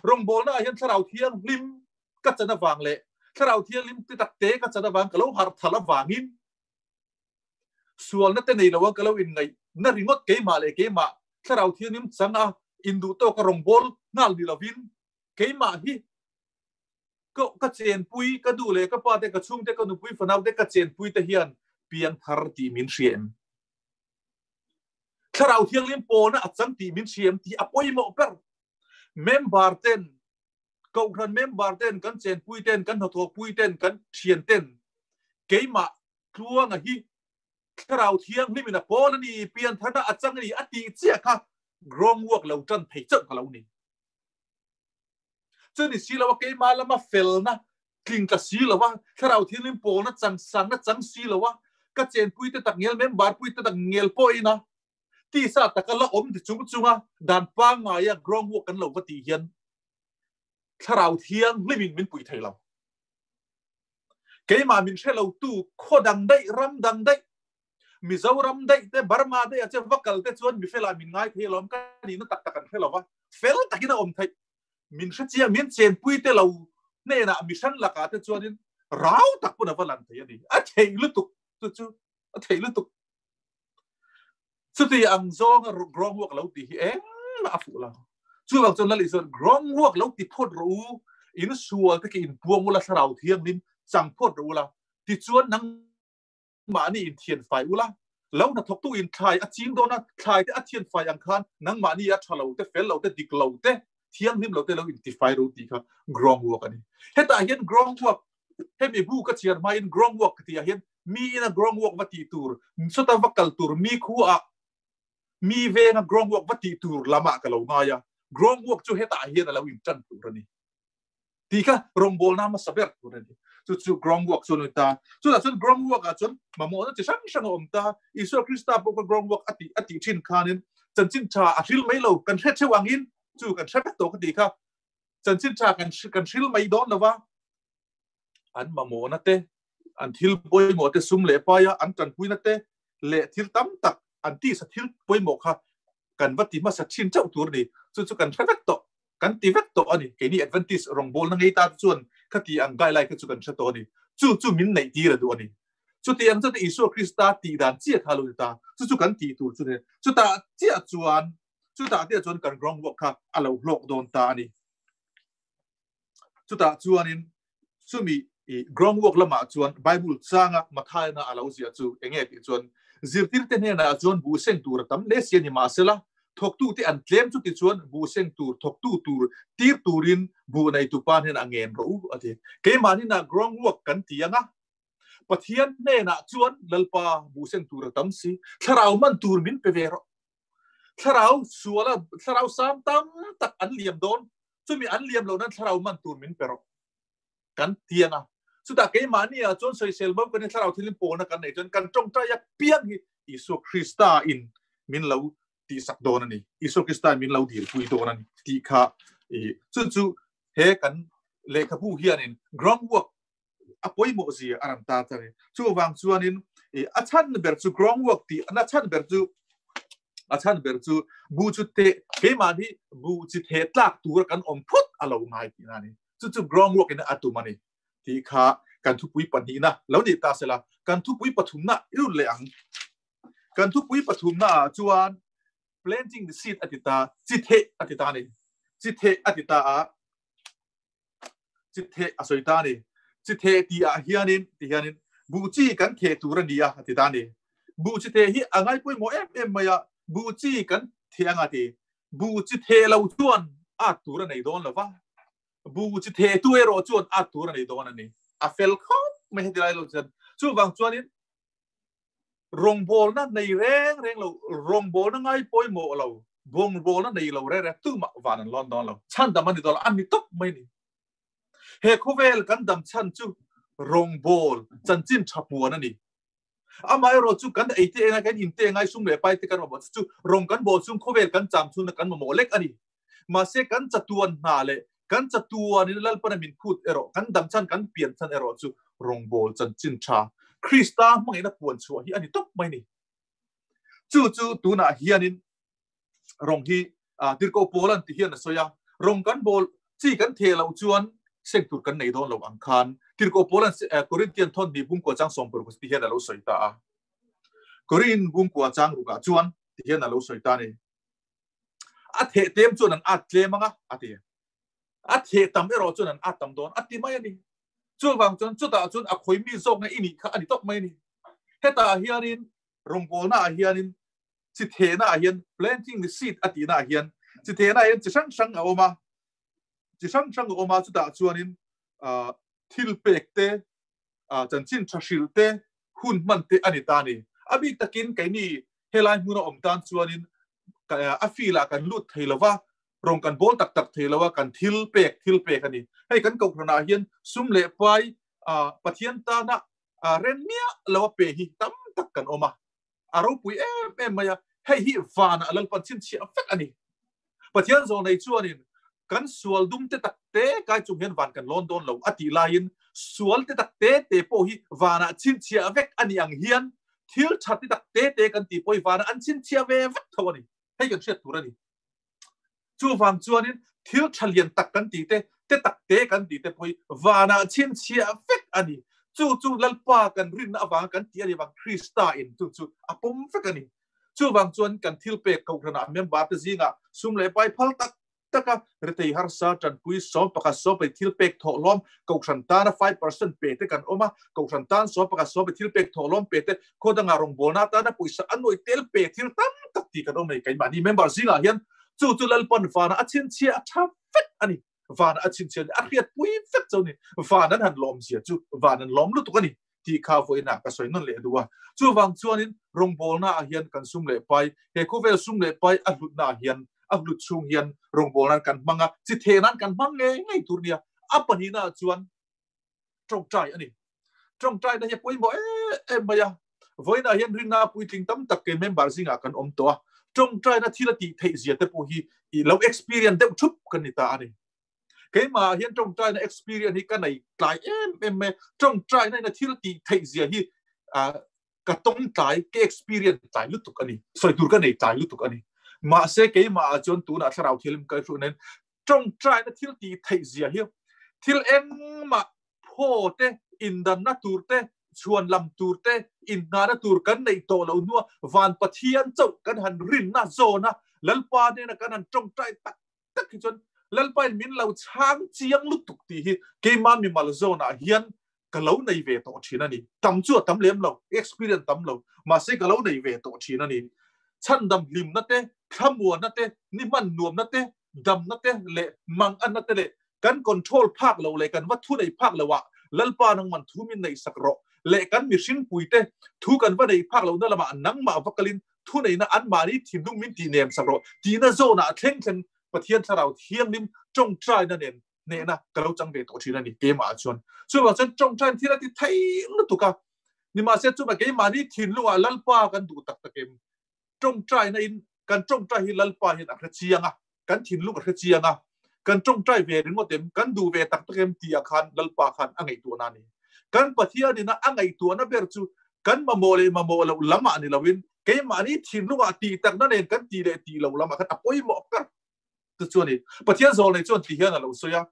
[SPEAKER 1] Rawngbawlna ah hian Thlarau Thianghlim ka chan avang leh Thlarau Thianghlim ti tak te ka chan avang ka lo harh thal avangin sualna te nei lo a ka lo inngaih na ringawt keimah leh keimah Thlarau Thianghlim chang a induh tawka rawngbâwl nghal ni lovin keimah hi ka ka chenpui ka duh leh ka pa te ka chhungte ka nupui fanau te ka chenpui te hian piangthar tih min hria em? Thlarau Thianghlim pawna a chang tih min hria em tih a pawimawh ber. Member ten, Kohhran member ten, kan chenpui ten, kan hnathawkpui ten, kan thian ten keimah Tluanga hi Thlarau Thianghlimin a pawl a ni, piantharna a chang a ni a tih chiah kha groundwork lo tan thei chauh ka lo ni. Chuni si lo a keimah lama felna tling tla si lo a, Thlarau Thianghlim pawlna chang sangna chang si lo a, ka chenpui te tak ngel member pui te tak ngel pawhin a tisa taka la awm ti chung chunga dan pangngaia groundwork kan lo va tih hian Thlarau Thianghlimin min pui thei lo. Keimah min hre lo tu khaw dang daih, ram dang daih, Mizoram daih te, Burma daih a che va kal te chuan mi felah min ngai thei alawm ka nihna tak tak an hre lo va, fel takin a awm theih. Min hre chiang, min chenpui te lo hnenah mi hran lakah te chuanin rau tak pawn a va lan thei a ni. A thei lutuk chu chu a thei lutuk. Chuti ang zawnga groundwork lo tih hi engmah a fuh lo. Chuvang chuan Lal Isuan groundwork lo ti phawt rawh u, in sual te khi in puang ula Thlarau Thianghlim chang phawt rawh ula, tichuan nangmahni in thian fai ula, lo hnathawktu in thlai a ching dawn a, thlai te a thian fai ang khan nangmahni a tha lo te, fel lo te, dik lo te, thianghlim lo te lo in tifai rawh u tih kha groundwork a ni. Hetah hian groundwork Hemi bu ka chhiar hmain groundwork ka tihah hian mi ina groundwork va tih tur, sawta va kal tur, mi khuaah mi venga groundwork va tih tur lamah ka lo ngai a, groundwork chu hetah hian a lo intan tur a ni tih kha rawngbawlna hmasa ber tur a ni. Chu chu groundwork chu a ni ta. Chutah chuan groundwork ah chuan mamawhna chi hrang hrang a awm ta. Isua Krista pawh kha groundwork a tih a tih thin khanin chanchin tha a hril mai lo, kan hre theuh angin chu kan hre vek tawh ka tih kha. Chanchin tha kan kan hril mai dawn lo va, an mamawhna te, an thil pawimawh te sum leh paia an tanpuina te leh thil tam tak an tisa thil pawimawh kha kan va ti hmasa thin chauh tur a ni. Chu chu kan hre vek tawh, kan ti vek tawh a ni. Keini Adventist rawngbawlna ngei ta te chuan khati ang guideline kha chu kan hre tawh a ni. Chu chu min neih tir a duh a ni. Chuti ang chuan Isua Krista tih dan chiah kha a lo ni ta. Chu chu kan tih tur chu ni. Chutah chiah chuan Chutah te chuan kan groundwork kha a lo hlawk dawn ta a ni. Chutah chuanin chumi i groundwork lamah chuan Bible changa Mathaina a lo ziah chu enge tih chuan zirtirte hnenah chuan buh seng tur a tam hle si a ni mahsela thawktute an tlem chuti chuan buh seng tur thawktu tur tir turin buh neitupa hnenah ngen rawh u a ti. Keimahninah groundwork kan ti anga Pathian hnenah chuan Lalpa buh seng tur a tam si thlarau man tur min pe ve rawh. Thlarau suala thlarau sam tam tak an liam dawn, chumi an liam loh nan thlarau man tur min pe rawh kan ti ang a. Chutah keimahni ah chuan sawisel bo kan thlarau thilin pawlna kan neih chuan kan tawngtai a piang hi Isua Krista in min lo tihsak dawn a ni. Isua Krista in min lo dilpui dawn a ni tih kha i chu chu he kan lehkhabu hianin groundwork a pawimawh zia a rawn ta ta ni. Chuvang chuanin a chhan ber chu groundwork tih a chhan ber chu a chhan ber chu bu chu te keimah hi bu chi the tlak tur kan awm phut a lo ngai tih na ni. Chu chu groundwork in a tum a ni tih kha kan thupui pahnihna lo ni ta sela kan thupui pathumna i lut leh ang. Kan thupui pathumna ah chuan planting the seed a ti ta, chi theh a ti ta ni. Chi theh a ti ta a. Chi theh a sawi ta a ni. Chi theh tih ah hianin ti hianin buh chi kan theh tur a ni a a ti ta a ni. Buh chi theh hi a ngai pawimawh em em mai a, buh chi kan theh anga ti. Buh chi theh lo chuan at tur a nei dawn lo va. Bu chi the tu erawh chuan at tur a nei dawn a ni. A fel khawp mai heti lai lo chuan. Chuvang chuanin rawngbawlna nei reng reng lo, rawngbawlna ngai pawimawh lo, bawngbawlna nei lo reng reng tumah van an lawn dawn lo. Chhandam a ni dawn lo, a ni tawp mai a ni. He khawvel kan dam chhan chu rawngbâwl chanchin ṭha puan a ni. Amaherawh chu kan ei te engai, kan in te engai, sum leh pai te kan mamawh chu rawng kan bâwl chung khawvel kan cham chhunna kan mamawh lek a ni. Mahse kan chatuan hna leh kan chatuanin Lalpana min phut erawh, kan dam chhan, kan pian chhan erawh chu rawngbâwl chanchin ṭha, Krista hmangaihna puan chhuah hi a ni tawp mai a ni. Chu chu tunah hianin rawng hi tirhkoh pawl an ti hian a sawi a, rawng kan bawl chi kan theh loh chuan seng tur kan nei dawn lo ang khan tirhkoh pawl an Corinthian thawn hnih bungkua chang 16 ti hian a lo sawi ta a. Korin bungkua chang rukah chuan ti hian a lo sawi ta a ni. A theh tlem chuan an at tlem ang a, a ti. A theh tam erawh chuan an at tam dawn a ti mai a ni. Chuvang chuan chutah chuan a khawimi zawkna i nih kha a ni tawp mai a ni. Hetah hianin rawngbawlnaah hianin chi thehnaah hian planting the seed a tihnaah hian chi thehnaah hian chi hrang hrang a awm a, chi hrang hrang a awm a, chutah chuanin thil pek te, chanchin tha hrilh te, hun hman te a ni ta a ni. A bik takin keini helai hmuna awm tan chuanin a field ah kan lut thei lo va, rawng kan bawl tak tak thei lo a, kan thil pek thil pek a ni. Hei kan kohhranah hian sum leh pai Pathian tana rem miah lo a pe hi tam tak kan awm a, a ropui em em mai a, hei hi vanah Lalpan chhinchhiah vek a ni. Pathian zawh nei chuanin kan sual dum te tak te kai chung hian van kan lawn dawn lo a tih laiin sual te tak te te pawh hi vanah chhinchhiah vek a ni ang hian thil tha te tak te te kan tih pawh hi vanah an chhinchhiah ve vek tho a ni. Hei kan hriat tur a ni. Chuvang chuanin thil tha lian tak kan tih te, te tak te kan tih te pawh hi vanah chhinchhiah vek a ni. Chu chu Lalpa kan rinna avanga kan tih a ni vang Krista in chu chu a pawm vek a ni. Chuvang chuan kan thil pek kohhranah member te zingah sum leh pai phal tak taka rethei harsa tanpui 11 sawpei thil pek thawh hlawm kohhran tana 5% pe te kan awm a, kohhran tan 11 sawpei thil pek thawh hlawm pe te khaw dangah rawngbawlna atana pawisa a nuai tel pe thil tam tak tih kan awm nei keimahni member zingah hian chu chu Lalpan vana a chhinchhiah a tha vek a ni. Vana a chhinchhiah a ni, a hriatpui vek chu a ni. Van an han lawm zia chu van an lawm lutuk a ni tih kha vawiinah ka sawi nawn leh duh a. Chuvang chuanin rawngbawlna ah hian kan sum leh pai, he khawvel sum leh pai a hlutna ah hian a hlut chhung hian rawngbawlna'n kan hmang a, chi theh nan kan hmang ngei ngei tur nia. A pahnihna ah chuan tawngtai a ni. Tawngtaina hi a pawimawh em em mai a. Vawiinah hian rinna puitling tam tak kei member zingah kan awm tawh a. Tawngtaina thil a tih theih zia te pawh hi i lo experience deuh thup kan ni ta a ni. Keimahah hian tawngtaina experience hi ka nei tlai em em mai a. Tawngtaina in a thil tih theih zia hi ka tawng tlai, ka experience tlai lutuk a ni. Sawi tur ka nei tlai lutuk a ni. Mahse keimahah chuan tunah thlarau thialim ka hruh nen tawngtaina thil tih theih zia hi thil engmah phaw te, indanna tur te, chhuan lam tur te, inhnahna tur kan neih tawh loh hnua van Pathian chauh kan han rinna zawn a, Lalpa hnena kan han tawngtai tak tak hi chuan Lalpain min lo chhang chiang lutuk tih hi keimah mimal zawnah hian ka lo nei ve tawh thin a ni. Tam chu a tam lem lo, experience tam lo, mahse ka lo nei ve tawh thin a ni. Chhandam hlimna te, thlamuanna te, ni hman nuamna te, damna te leh manganna te leh kan control phak lo leh kan va thu nei phak lo ah Lalpa nangman thu min neih sak rawh leh kan mihring pui te thu kan va nei phak lohna lamah nangmah va kalin thu neihna anmahni thinlung min tih nem sak rawh tihna zawnah thleng thleng Pathian Thlarau Thianghlim tawngtaina nen hnehna ka lo chang ve tawh thin a ni keimah chuan. Chuvang chuan tawngtain thil a ti thei lutuk a, nimahse chuvang keimahni thinlungah Lalpa kan duh tak tak em? Tawngtaina in kan tawngtai hi Lalpa hian a hre chiang a, kan thinlung a hre chiang a, kan tawngtai ve ringawt em, kan duh ve tak tak em tih ah khan Lalpa khan a ngaihtuahna a ni. Kan Pathianin a ngaihtuahna ber chu kan mamawh leh mamawh loh lam ah ni loin keimahni thinlungah tih takna nen kan tih leh tih loh lam ah khan a pawimawh ber chu chu a ni. Pathian zawl nei chuan ti hian a lo sawi a,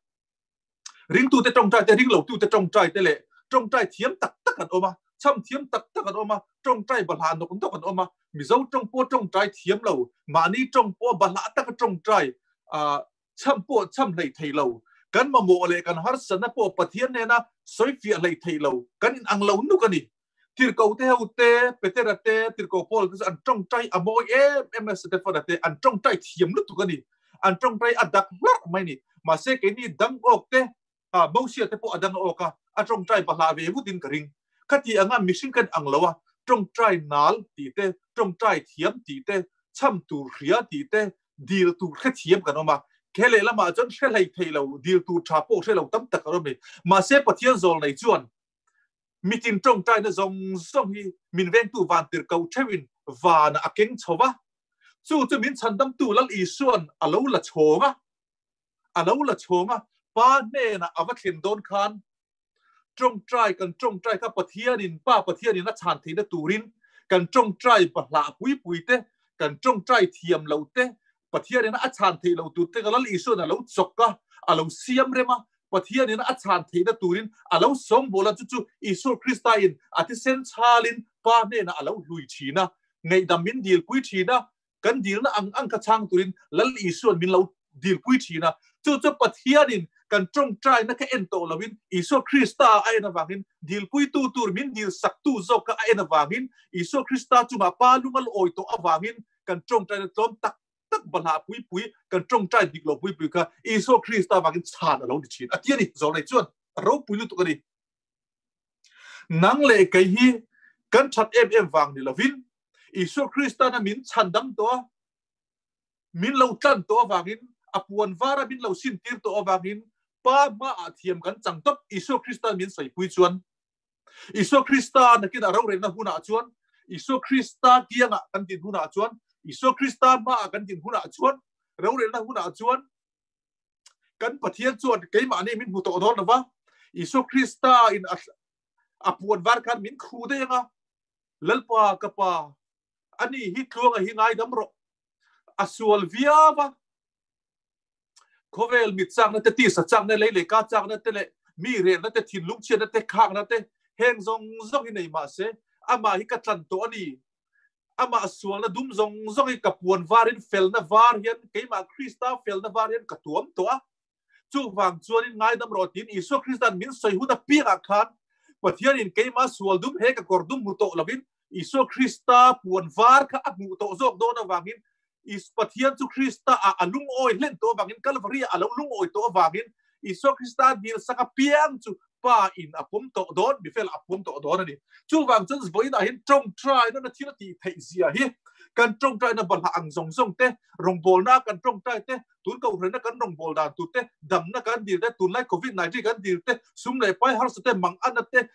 [SPEAKER 1] ringtute tawngtai te, ringlotute tawngtai te leh tawngtai thiam tak tak an awm a, chham thiam tak tak an awm a, tawngtai bahlah nawk nawk an awm a, Mizo tawng pawh tawngtai thiam lo, mahni tawng pawh bahlah taka tawngtai, chham pawh chham hleih thei lo, kan mamawh leh kan harsatna pawh Pathian nena sawifiah hleih thei lo, kan inang lo nuk a ni. Tirhkoh te ho te, Petera te, Tirhkoh Paul te chu an tawngtai a mawi em em a, Stefana te an tawngtai thiam lutuk a ni. An tawngtai a dak hlarh mai ni. Mahse keini dang awk te, a Mosia te pawh a dang awk a, a tawngtai bahlah ve vutin ka ring. Khati anga mihring kan ang lo a, tawngtai nal tih te, tawngtai thiam tih te, chham tur hria tih te, dil tur hrethiam kan awm a. He lehlamah chuan hre hlei thei lo, dil tur tha pawh hre lo tam tak an awm a ni. Mahse Pathian zawl nei chuan mitin tawngtaina zawng zawng hi min vengtu van tir ko theuhin vanah a keng chho va, chu chu min chhandamtu Lal Isua'n a lo la chhawng a, a lo la chhawng a, Pa hnenah a va thlen dawn khan tawngtai kan tawngtai kha Pathianin, Pa Pathianin a chhan theihna turin kan tawngtai bahlah pui pui te, kan tawngtai thiam lo te, Pathianin a chhan theih lo tur te ka Lal Isua'n a lo chawk a, a lo siam rem a, Pathianin a chhan theihna turin a lo sawngbawl a, chu chu Isua Krista in a thisen chhalin Pa hnenah a lo hlui thin a, ngaihdam min dilpui thin a, kan dilna ang ang kha chhang turin Lal Isua'n min lo dilpui thin a, chu chu Pathianin kan tawngtaina kha en tawh loin Isua Krista a en avangin dilpuitu tur min dilsaktu zawk kha a en avangin Isua Krista chungah Pa lung a la awi tawh avangin kan tawngtaina tlawm tak tak bahlah pui pui kan tawngtai dik lo pui pui kha Isua Krista avangin chhan a lo ni thin a ti a ni. Zawlnei chuan a ropui lutuk a ni. Nang leh kei hi kan that em em vang ni lovin Isua Kristana min chhan dam tawh a, min lo tlan tawh avangin, a puan vara min lo sin tir tawh avangin Pa hmaah thiam kan chang tawp Isua Kristan min sawipui chuan Isua Krista nakin a rorelna hunah chuan Isua Krista kiangah kan din hunah chuan Isua Krista hmaah kan din hunah chuan rorelna hunah chuan kan Pathian chuan keimahni min hmu tawh dawn lova Isua Krista in a puan var khan min khu daih anga Lalpa ka pa ani hi tluanga hi ngaidam rawh a sual viau a khawvel mit chakna te tisa chakna lei leh ka chakna te leh mi relna te thinlung chhiatna te khakna te heng zawng zawng hi nei mahse amah hi ka tlan tawh a ni amah sualna dum zawng zawng hi ka puan varin felna var hian keimah Krista felna var hian ka tuam tawh a chuvang chuanin ngaidam rawh tiin Isua Kristan min sawi hun apiangah khan Pathianin keimah sual dum he ka kawr dum hmu tawh lovin Isua Krista puan var kha a hmuh tawh zawk dawn avangin Is Pathian chu Krista ah a lungawi hlen tawh avangin Kalvari ah a lo lungawi tawh avangin Isua Krista dil sak apiang chu Pa in a pawm tawh dawn, mifel a pawm tawh dawn a ni. Chuvang chuan vawiinah hian tawngtaina na thil a tih theih zia hi kan tawngtaina balhah ang zawng zawng te, rawngbawlna kan tawngtai te, tun kohhranna kan rawngbâwl dan tur te, damna kan dil te, tunlai Covid 19 kan dil te, sum leh pai harsa te, manganna te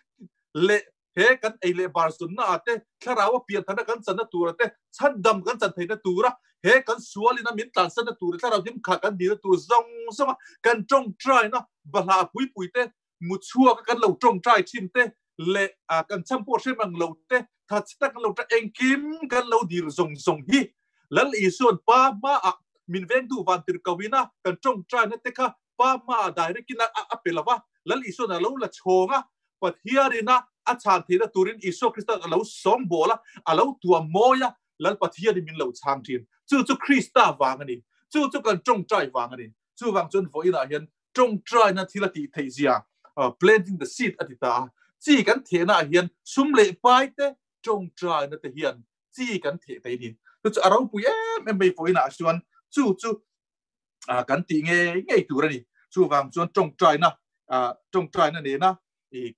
[SPEAKER 1] leh he kan ei leh bar zunna ah te, thlarau a piantharna kan channa tura te, chhandam kan chan theihna tura he kan sualin a min tlansanna tur thlarau hlim kha kan dilna tur zawng zawng a kan tawngtaina bahlah pui pui te, mu chhuak a kan lo tawngtai thin te leh kan cham pawh hrem ang lo te, thatchhe tak kan lo ta engkim kan lo dil zawng zawng hi Lal Isua'n Pa hmaah min vengtu van tir ko ina kan tawngtaina te kha Pa hmaah direct in a pe lo va, Lal Isua'n a lo la chhawng a, Pathianin a a chhan theihna turin Isua Krista'n a lo sawngbawl a, a lo tuam mawi a, Lal Pathianin min lo chhang thin. Chu chu Krista vang a ni. Chu chu kan tawngtai vang a ni. Chuvang chuan vawiinah hian tawngtaina thil a tih theih zia planting the seed a ti ta a. Chi kan thehnaah hian sum leh pai te tawngtaina te hian chi kan theh thei a ni. Chu chu a ropui em em mai vawiinah chuan chu chu kan tih ngei ngei tur a ni. Chuvang chuan tawngtaina tawngtaina nena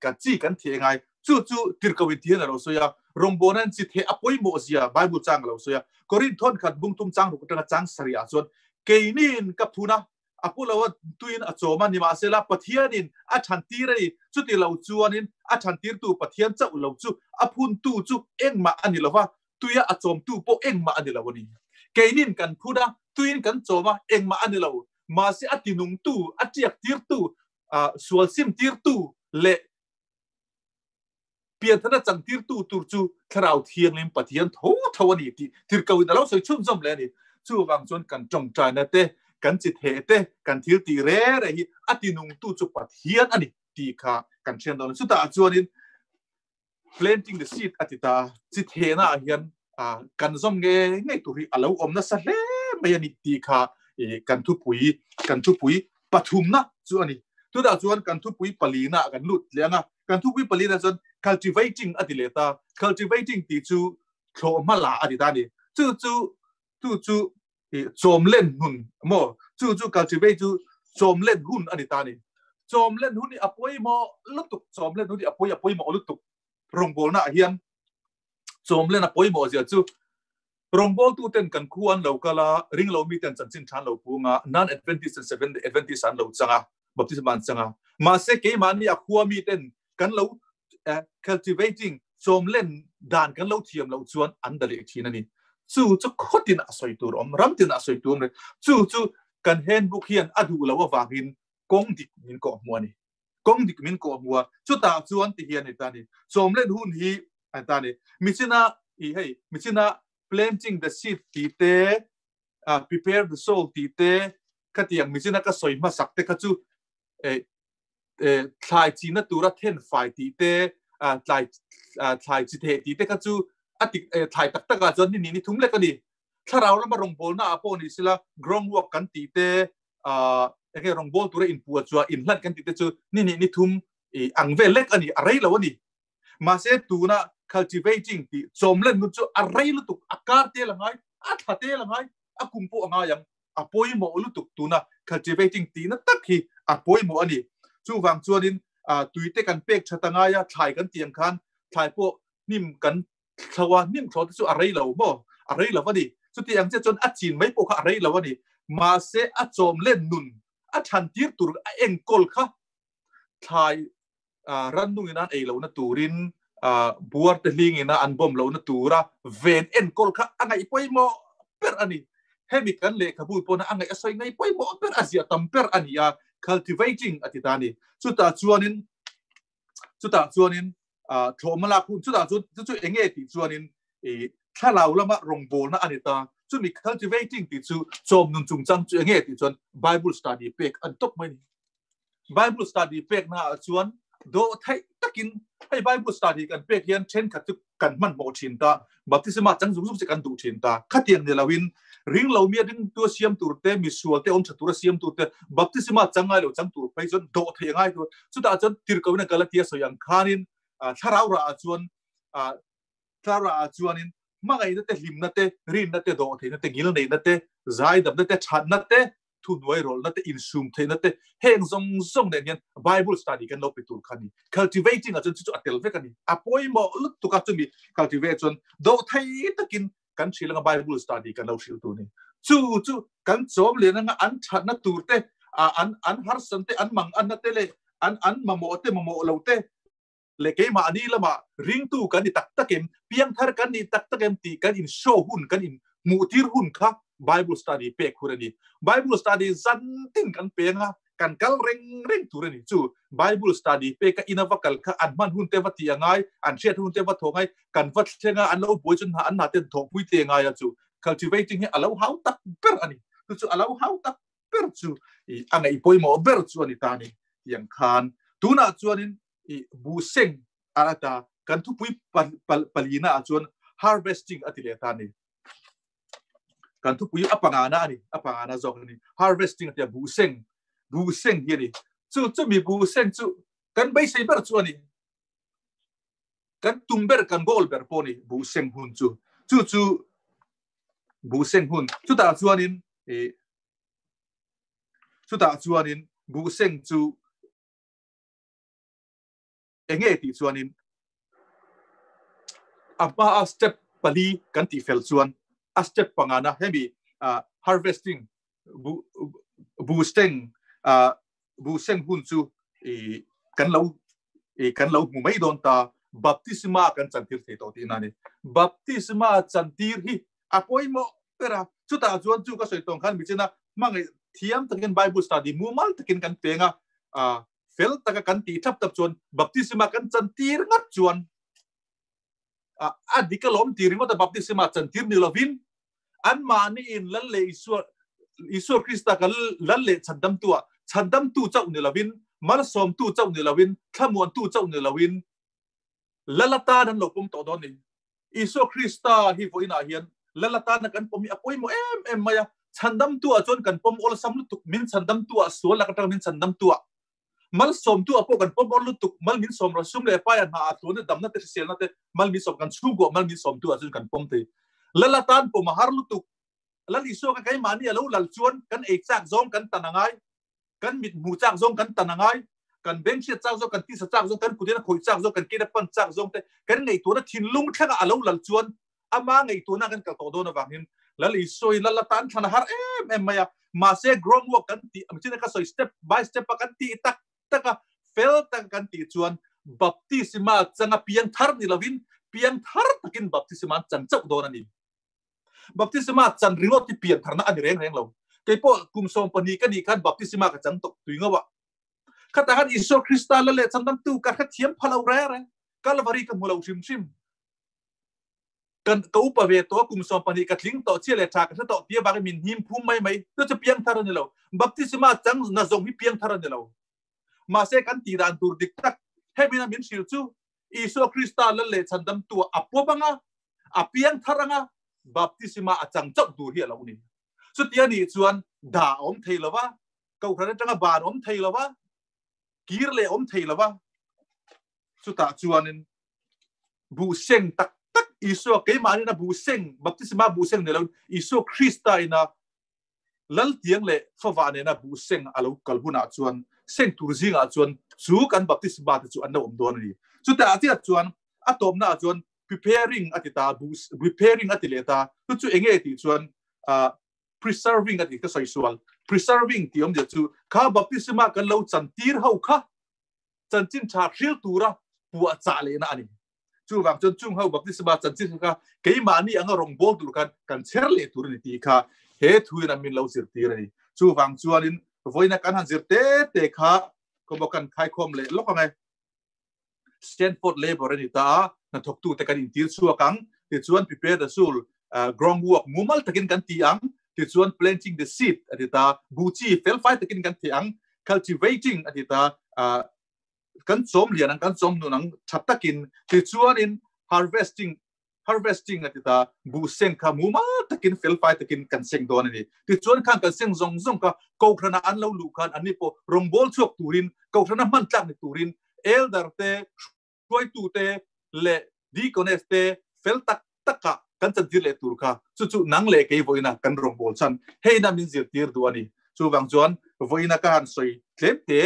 [SPEAKER 1] kan chi kan theh ngai. Chu chu tirhkoh in tihian a lo sawi a, rawngbawlna in chi theh a pawimawh zia Bible chang a lo sawi a. Korinth thawn khat bung tum chang ruk atanga chang sarih ah chuan keiniin ka phun a, a pu lo a tuin a chawm a, nimahsela Pathianin a than tir a ni. Chuti lo chuanin a than tirtu Pathian chauh lo chu a phuntu chu engmah a ni lo va, tuia a chawmtu pawh engmah a ni lo a ni. Keinin kan phun a, tuin kan chawm a, engmah a ni lo. Mahse a tinungtu, a tiak tirtu, sual sim tirtu leh pianthana chang tirtu tur chu Thlarau Thianghlim Pathian tho tho a ni tih tirhkohin a lo sawi chhunzawm leh a ni. Chuvang chuan kan tawngtaina te, kan chi theh te, kan thil tih re re hi a tinungtu chu Pathian a ni tih kha kan hriat dawn a. Chutah chuanin planting the seed a ti ta a, chi thehna ah hian kan zawm nge ngei tur hi a lo awm nasa hle mai a ni tih kha kan thupui kan thupui pathumna chu a ni. Tunah chuan kan thupui palina ah kan lut leh ang a, kan thupui palina chuan cultivating a ti leh ta, cultivating tih chu thlawhhma la a ti ta a ni. Chu chu tu chu I chawm len hun mo chu chu cultivate chu chawm len hun ani ta ni. Chawm len hun hi a pawimawh lutuk chawm len hun hi a pawi a pawimawh lutuk rawngbawlna ah hian chawm len a pawimawh zia chu rawngbawltu ten kan khu an lo kal a ring lo mi ten chanchin tha an lo pung a non adventist and seventh day adventist an lo chang a baptism an chang a mahse keimahni a khua mi ten kan lo cultivating chawm len dan kan lo thiam loh chuan an da leh thin a ni. Chu chu khawtin a sawi tur awm, ramtin a sawi tur awm Chu chu kan handbook hian a duh loh avangin kawng dik min kawh hmu a ni. Kawng dik min kawh hmu a, chutah chuan ti hian a ni ta a ni. Chawm len hun hi a ni ta a ni. Michina i hei, michina planting the seed tih te, prepare the soul tih te, khatiang michina ka sawi hmasak te kha chu thlai china tura then fai tih te thlai thlai chi theh tih te kha chu a tik thlai tak tak ah chuan ni ni thum lek a ni thlarau lama rawngbawlna ah pawh ni sela ground work kan tih te enge rawngbâwl tura inpuah chua inhlan kan tih te chu ni ni ni thum ang vel lek a ni a rei lo a ni mahse tuna cultivating tih chawmlen nun chu a rei lutuk a kar tel a ngai a thla tel a ngai a kum pawh a ngai ang a pawimawh lutuk tuna cultivating tihna tak hi a pawimawh a ni. Chuvang chuanin tuite kan pek that a ngai a, thlai kan tih ang khan thlai pawh hnim kan thlo a, hnim thlo te chu a rei lo maw? A rei lo a ni. Chuti ang chiah chuan a chin mai pawh kha a rei lo a ni. Mahse a chawm len nun, a than tir tur a enkawl kha thlai rannung in an ei lohna turin buar te hling ina an bomb lohna tura ven enkawl kha a ngaih pawimawh ber a ni. Hemi kan lehkhabu pawna a ngaih a sawi ngaih pawimawh ber a ziah tam ber a ni a, cultivating a ti ta a ni. Chutah chuanin chutah chuanin thlawhma lak hun chutah chuan chu chu enge tih chuanin i thlarau lama rawngbawlna a ni ta. Chumi cultivating tih chu chawm nun chungchang chu enge tih chuan Bible study pek a ni tawp mai a ni. Bible study pek na ah chuan dawh theih takin hei Bible study kan pek hian thenkhat chu kan hmanhmawh thin ta, baptisma chang zung zung che kan duh thin ta. Khatiang ni loin ring lo mi a ring tu a siam tur te, mi sual te awm tha tur a siam tur te, baptisma chang ngai lo chang tur phei chuan dawh theih a ngai tur. Chutah chuan tirhkohin a kal a tia sawi ang khanin thlarau rah ah chuan thlarau rah ah chuanin hmangaihna te, hlimna te, rinna te, dawh theihna te, ngilneihna te, zaidamna te, thatna te, thuhnuai rawlhna te, insum theihna te, heng zawng zawng nen hian Bible study kan lo pe tur kha a ni. Cultivating ah chuan chu chu a tel vek a ni. A pawimawh lutuk a chumi cultivate chuan dawh thei takin kan hrilh anga Bible study kan lo hrilh tur a ni. Chu chu kan chawm lian anga an thatna tur te, an an harsan te, an manganna te leh an an mamawh te mamawh lo te, leh keimahni lamah ringtu kan ni tak tak em, piangthar kan ni tak tak em tih kan in show hun, kan in hmuhtir hun kha Bible study pek hun a ni. Bible study zan tin kan peng a, kan kal reng reng tur a ni. Chu Bible study peka ina va kal kha an hman hun te va ti a ngai, an hriat hun te va thawh ngai, kan va thleng a, an lo buai chuan an hna ten thawhpui te ngai a chu cultivating hi a lo hau tak ber a ni. Chu chu a lo hau tak ber chu a ngaih pawimawh ber chu a ni ta a ni. Tiang khan tunah chuanin i bu seng a ta kan thupui palina ah chuan harvesting a ti leh ta ni kan thupui a pangana ani a pangana zawk ani harvesting a tia bu seng bu seng hi ani chu chu mi bu seng chu kan beisei ber chu ani kan tum ber kan goal ber pawh ni bu seng hun chu chu chu bu seng hun chutah chuanin i chutah chuanin bu seng chu enge tih chuanin a hma a step pali kan tih fel chuan a step pangana hemi harvesting bu bu seng bu seng hun chu i kan lo i kan lo hmu mai dawn ta baptisma kan chantir thei tawh tihna ani baptisma chantir hi a pawimawh ber a chutah chuan chu ka sawi tawng khan michina hmangaih thiam takin bible study mumal takin kan peng a fel taka kan tih thap tap chuan baptisma kan chantir ngat chuan a dik alawm ti ringawt a baptisma chantir ni lovin an mahni in lal leh Isua Isua Krista kan lal leh chhandamtu a chhandamtu chauh ni lovin malsawmtu chauh ni lovin thlamuantu chauh ni lovin lal atan an lo pawm tawh dawn ni Isua Krista hi vawiinah hian lal atana kan pawm hi a pawimawh em em mai a, chhandamtu ah chuan kan pawm awlsam lutuk, min chhandamtu ah sual lak atanga min chhandamtu ah, malsawmtu ah pawh kan pawm awl lutuk, mal min sawm rawh sum leh pai ah hna ah tluan te damna te hriselna te mal min sawm kan chhungkuah mal min sawmtu ah chuan kan pawm thei. Lal atan pawm a har lutuk. Lal Isua kha keimahni a lo lal chuan kan ei chak zawng kan tan a ngai, kan mit hmu chak zawng kan tan a ngai, kan beng hriat chak zawng, kan tisa chak zawng, kan kutin a khawih chak zawng, kan kein a pan chak zawng te, kan ngaihtuahna thinlung thlengah a lo lal chuan ama ngaihtuahna kan kal tawh dawn avangin Lal Isua in Lal atan thlan a har em em mai a. Mahse groundwork kan tih ang chin a ka sawi step by step a kan tih tak tak a, fel tak a kan tih chuan baptisma changa piang thar ni lovin piang thar takin baptisma an chan chauh dawn a ni. Baptisma chan ringawt hi pian tharna a ni reng reng lo. Kei pawh kum 12 ka nih khan baptisma ka chang tawh tui ngauh a. Khatah khan Isua Krista la leh chandamtu ka hrethiam pha lo reng reng. Kalvari ka hmu lo hrim hrim. Kan ka upa ve tawh a, kum 12 ka tling tawh, chia leh tha ka hre tawh tia vangin min hnim phum mai mai. Chu chu piang thar a ni lo. Baptisma chang na zawng hi piang thar a ni lo. Mahse kan tih dan tur dik tak hemina min hrilh chu Isua Krista lal leh chhandamtu a pawp anga, a piang thar anga, baptisma a chang chauh tur hi a lo ni. Chuti a nih chuan da a awm thei lo va, kohhran atanga ban a awm thei lo va, kir leh a awm thei lo va. Chutah chuanin buh seng tak tak Isua keimahnin a buh seng, baptisma buh seng ni lo, Isua Krista ina Lal tiang leh favah nena buh seng a lo kal hunah chuan seng tur zingah chuan chu kan baptisma te chu an lo awm dawn a ni. Chutah chiah chuan a tawpnaah chuan preparing a ti ta, buh preparing a ti leh ta. Chu chu enge tih chuan preserving a ti ka sawi sual. Preserving tih awmzia chu kha baptisma kan lo chan tir ho kha chanchin tha hril tura puah chah lehna a ni. Chuvang chuan chung ho baptisma chanchin kha keimahni anga rawngbawl tur khan kan chher leh tur a ni tih kha he thuin a min lo zirtir a ni. Chuvang chuanin vawiina kan han zir te te kha kawmaw kan khaikhawm leh lawk ang e. Stanford Labour a ni ta a, hnathawktute kan intir chhuak ang. Tichuan prepare the soul, groundwork mumal takin kan ti ang. Tichuan planting the seed a ti ta, buhchi felfai takin kan theh ang. Cultivating a ti ta, kan chawm lian ang kan chawm nun ang tha takin tichuanin harvesting harvesting a ti ta buh seng kha mumal takin felfai takin kan seng dawn a ni tichuan khan kan seng zawng zawng kha kohhrana an lo luh khan anni pawh rawngbawl chhuak turin kohhrana hman tlak ni turin elder te hruaitu te leh deaconess te fel tak taka kan chantir leh tur kha chu chu nang leh kei vawiina kan rawngbawl chan heina min zirtir duh a ni chuvang chuan vawiina ka han sawi tlem te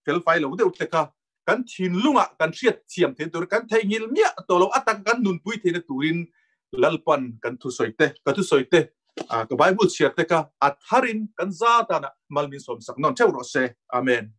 [SPEAKER 1] felfai lo deuh te kha kan thinlungah kan hriat thiam theih tur kan theihnghilh miah tawh lo a tak kan nunpui theihna turin Lalpan kan thusawi te ka thusawi te ka Bible chhiar te kha a tharin kan za tana mal min sawmsak nawn theuh rawh se. Amen.